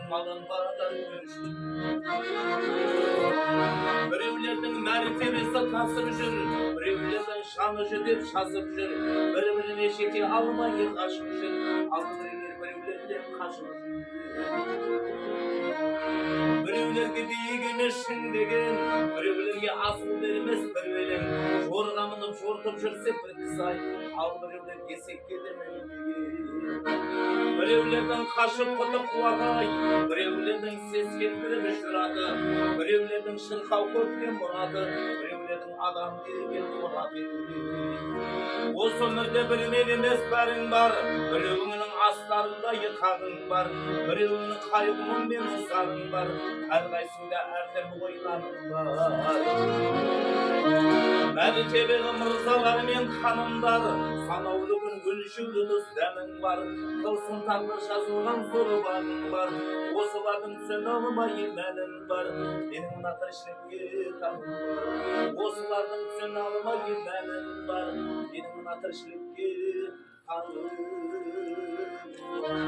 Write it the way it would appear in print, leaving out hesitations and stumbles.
Малын бағдар үшін. Біреулердің мәртебесі тасып жүр, біреулердің жаны жүдеп, жазып жүр, бір біріне жете алмай қашып жүр, ал біреулер біреулерден қашып жүр. Біреулерге биік емес шың деген, біреулерге асу бермес бір белең, жорға мініп жортып жүрсе бір кісі ай, ал біреулер есекке де мінбеген. Біреулердің қашып құты қуатай, біреулердің сескендіріп жүрады, біреулердің шырқау көкте мұраты, біреулердің адам деген мұраты. Осы өмірде бір мен емес, бәрің бар, біреуіңнің астарында хағың бар, біреуіңнің қайғы мұң мен зарың бар, әрқайсыңда әртүрлі ойларың бар. Мәртебелі мырзалар мен ханымдар, санаулы күн, өлшеулі тұз дәмің бар, тылсым тағдыр жазылған зор бағың бар, осылардың түсіне алмай мәнін бар, менің мына тіршілікке таңым бар. Осылардың түсіне алмай мәнін бар, менің мына тіршілікке таңым бар.